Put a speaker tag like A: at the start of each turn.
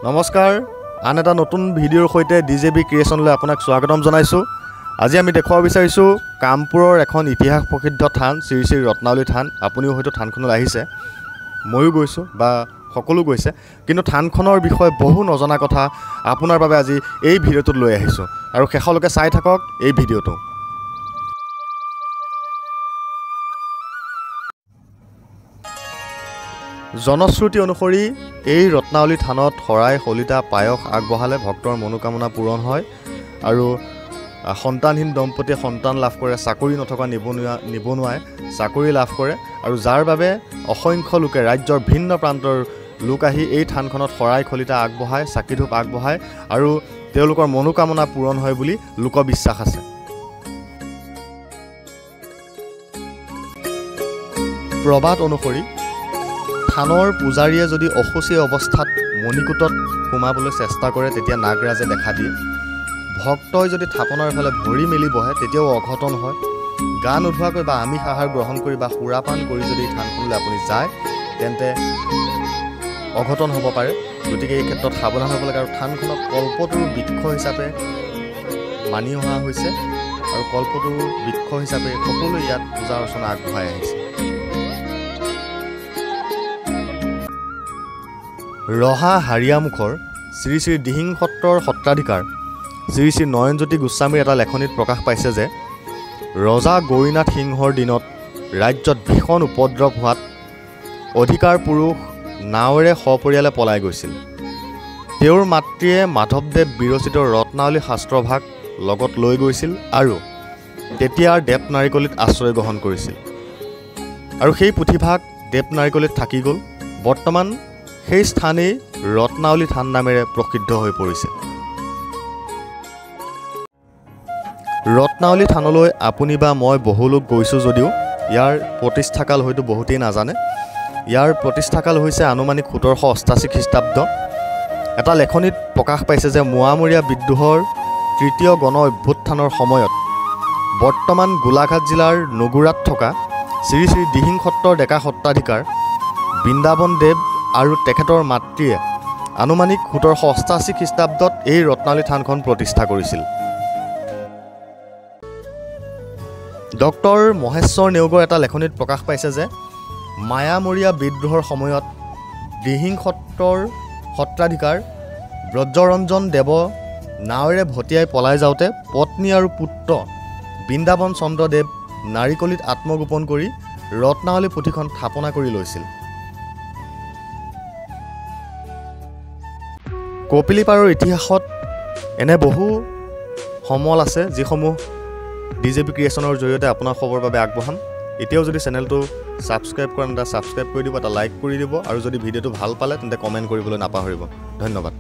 A: নমস্কাৰ, আন এটা নতুন ভিডিঅ'ৰ সৈতে ডিজেবি ক্ৰিয়েশ্যনলৈ আপোনাক স্বাগতম জনাইছোঁ। আজি আমি দেখুৱাব বিচাৰিছোঁ কামপুৰৰ এখন ইতিহাস প্ৰসিদ্ধ থান, শ্ৰী শ্ৰী ৰত্নাৱলী থান। আপুনিও হয়তো থানখনলৈ আহিছে, ময়ো গৈছোঁ বা সকলো গৈছে, কিন্তু থানখনৰ বিষয়ে বহু নজনা কথা আপোনাৰ বাবে আজি এই ভিডিঅ'টোত লৈ আহিছোঁ আৰু শেষলৈকে চাই থাকক এই ভিডিঅ'টো। জনশ্ৰুতি অনুসৰি এই ৰত্নাৱলী থানত শৰাই, শলিতা, পায়স আগবঢ়ালে ভক্তৰ মনোকামনা পূৰণ হয় আৰু সন্তানহীন দম্পতীয়ে সন্তান লাভ কৰে, চাকৰি নথকা নিবনুৱাই চাকৰি লাভ কৰে আৰু যাৰ বাবে অসংখ্য লোকে ৰাজ্যৰ ভিন্ন প্ৰান্তৰ লোক আহি এই থানখনত শৰাই, শলিতা আগবঢ়ায়, চাকি ধূপ আগবঢ়ায় আৰু তেওঁলোকৰ মনোকামনা পূৰণ হয় বুলি লোকবিশ্বাস আছে। প্ৰবাদ অনুসৰি থানৰ পূজাৰীয়ে যদি অশুচি অৱস্থাত মণিকূটত সোমাবলৈ চেষ্টা কৰে তেতিয়া নাগৰাজে দেখা দিয়ে। ভক্তই যদি থাপনাৰ ফালে ভৰি মেলি বহে তেতিয়াও অঘটন হয়। গা নোধোৱাকৈ বা আমিষ আহাৰ গ্ৰহণ কৰি বা সুৰাপান কৰি যদি থানখনলৈ আপুনি যায় তেন্তে অঘটন হ'ব পাৰে। গতিকে এই ক্ষেত্ৰত সাৱধান হ'ব লাগে আৰু থানখনক কল্পতৰু বৃক্ষ হিচাপে মানি অহা হৈছে আৰু কল্পতৰু বৃক্ষ হিচাপে সকলোৱে ইয়াত পূজা অৰ্চনা আগবঢ়াই আহিছে। ৰহা হাৰিয়ামুখৰ শ্ৰী শ্ৰী দিহিং সত্ৰৰ সত্ৰাধিকাৰ শ্ৰী শ্ৰী নয়নজ্যোতি গোস্বামীৰ এটা লেখনিত প্ৰকাশ পাইছে যে ৰজা গৌৰীনাথ সিংহৰ দিনত ৰাজ্যত ভীষণ উপদ্ৰৱ হোৱাত অধিকাৰ পুৰুষ নাৱেৰে সপৰিয়ালে পলাই গৈছিল। তেওঁৰ মাতৃয়ে মাধৱদেৱ বিৰচিত ৰত্নাৱলী শাস্ত্ৰভাগ লগত লৈ গৈছিল আৰু তেতিয়াৰ দেৱনাৰিকলিত আশ্ৰয় গ্ৰহণ কৰিছিল আৰু সেই পুথিভাগ দেৱনাৰিকলিত থাকি গ'ল। বৰ্তমান সেই স্থানেই ৰত্নাৱলী থান নামেৰে প্ৰসিদ্ধ হৈ পৰিছে। ৰত্নাৱলী থানলৈ আপুনি বা মই বহু লোক গৈছোঁ যদিও ইয়াৰ প্ৰতিষ্ঠাকাল হয়তো বহুতেই নাজানে। ইয়াৰ প্ৰতিষ্ঠাকাল হৈছে আনুমানিক 1788 খ্ৰীষ্টাব্দ। এটা লেখনিত প্ৰকাশ পাইছে যে মোৱামৰীয়া বিদ্ৰোহৰ তৃতীয় গণ অভ্যুত্থানৰ সময়ত বৰ্তমান গোলাঘাট জিলাৰ নগুৰাত থকা শ্ৰী শ্ৰী দিহিং সত্ৰৰ ডেকা সত্ৰাধিকাৰ বৃন্দাবন দেৱ আৰু তেখেতৰ মাতৃয়ে আনুমানিক 1788 খ্ৰীষ্টাব্দত এই ৰত্নাৱলী থানখন প্ৰতিষ্ঠা কৰিছিল। ডক্টৰ মহেশ্বৰ নেওগৰ এটা লেখনিত প্ৰকাশ পাইছে যে মায়ামৰীয়া বিদ্ৰোহৰ সময়ত দিহিং সত্ৰৰ সত্ৰাধিকাৰ ব্ৰজৰঞ্জন দেৱ নাৱেৰে ভটিয়াই পলাই যাওঁতে পত্নী আৰু পুত্ৰ বৃন্দাবন চন্দ্ৰদেৱ নাৰিকলিত আত্মগোপন কৰি ৰত্নাৱলী পুথিখন স্থাপনা কৰি লৈছিল। কপিলীপাৰৰ ইতিহাসত এনে বহু সমল আছে যিসমূহ ডিজেপি ক্ৰিয়েশ্যনৰ জৰিয়তে আপোনাৰ খবৰ বাবে আগবঢ়াম। এতিয়াও যদি চেনেলটো ছাবস্ক্ৰাইব কৰা নাই, ছাবস্ক্ৰাইব কৰি দিব, এটা লাইক কৰি দিব আৰু যদি ভিডিঅ'টো ভাল পালে তেন্তে কমেণ্ট কৰিবলৈ নাপাহৰিব। ধন্যবাদ।